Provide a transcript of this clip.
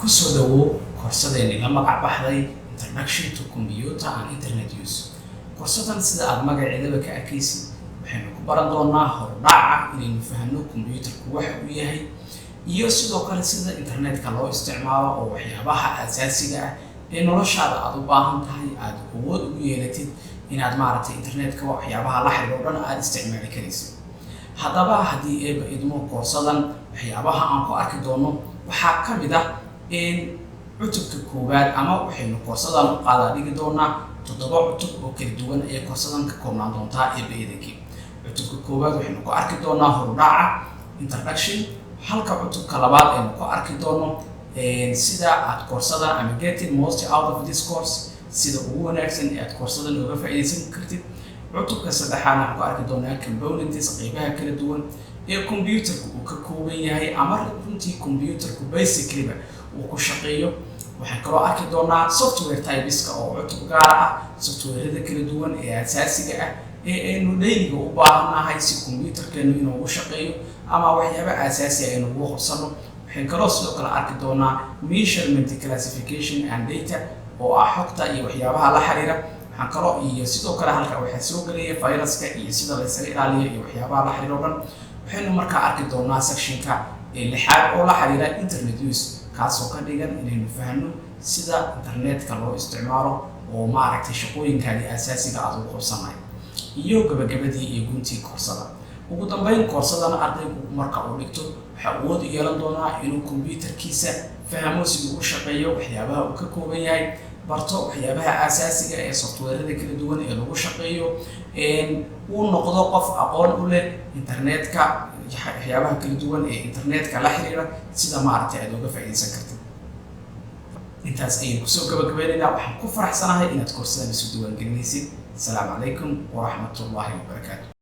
Kusoo dhawow koorsadeenii la magac baxday Introduction to Computer and Internet Use. Koorsadan, sida aada magaceedaba ka arkaysid, waxaynu ku baran doonaa hordhaca inaynu fahanno computerku waxa uu yahay iyo sidoo kale sida internetka loo isticmaalo, oo waxyaabaha asaasiga ah ee noloshaada aada u baahan tahay aada awood ugu yeelatid inaad, maaragtay, internetka waxyaabaha la xiriiro o dhan aada isticmaali karaysid. Haddaba, haddii Eeba idmo, koorsadan waxyaabaha aan ku arki doono waxaa ka mid ah in cutubka koowaad, ama waxaynu koorsadan u qaadaa dhigi doonaa toddoba cutub oo kala duwan ayay koorsadan ka koobnaan doontaa, Eeba idankii. Cutubka koowaad waxaynu ku arki doonaa hordhaca, introduction, halka cutubka labaad aynu ku arki doono sida aad koorsadan ama getting most out of this course, sida ugu wanaagsan ee aad koorsadan uga faa'iidaysan kartid. Cutubka saddexaad waxaan ku arki doonaa components, qeybaha kala duwan ee computerku uu ka kooban yahay, ama runtii computerku basically-ba uu ku shaqeeyo. Waxaan kaloo arki doonaa software typeska oo cutub gaar ah, softwareda kala duwan ee asaasiga ah ee aynu dailyga u baahannahay si computerkeenu inoogu shaqeeyo ama waxyaaba asaasi ah aynu ugu qabsano. Waxaan kaloo sidoo kale arki doonaa measurement, classification and data, oo ah xogta iyo waxyaabaha la xiriira. Waxaan kaloo iyo sidoo kale halka waxaa soo gelaya viruska iyo sida la isaga ilaaliyo iyo waxyaabaha la xiriira o dhan. Waxaynu markaa arki doonaa sectionka lixaad oo la xiriira internet use, kaasoo ka dhigan inaynu fahno sida internetka loo isticmaalo oo, maaragtay, shaqooyinkaagii asaasiga aada ugu qabsanayo, iyo gabagabadii iyo guntii koorsada. Ugu dambeyn, koorsadana ardaygu marka uu dhigto waxaa awood u yeelan doonaa inuu computerkiisa fahmo siduu u shaqeeyo, waxyaabaha uu ka kooban yahay barto, waxyaabaha asaasiga ee softwarada kala duwan ee lagu shaqeeyo, uu noqdo qof aqoon u leh internetka, waxyaabaha kala duwan ee internetka la xiriira, sida, maaragtay, aad uga faa'iidaysan kartid. Intaas ayaynu kusoo gabagabeynaynaa. Waxaan ku faraxsanahay inaad koorsadan isu diiwaangelinaysid. Asalaamu calaykum waraxmatullaahi wabarakaatu.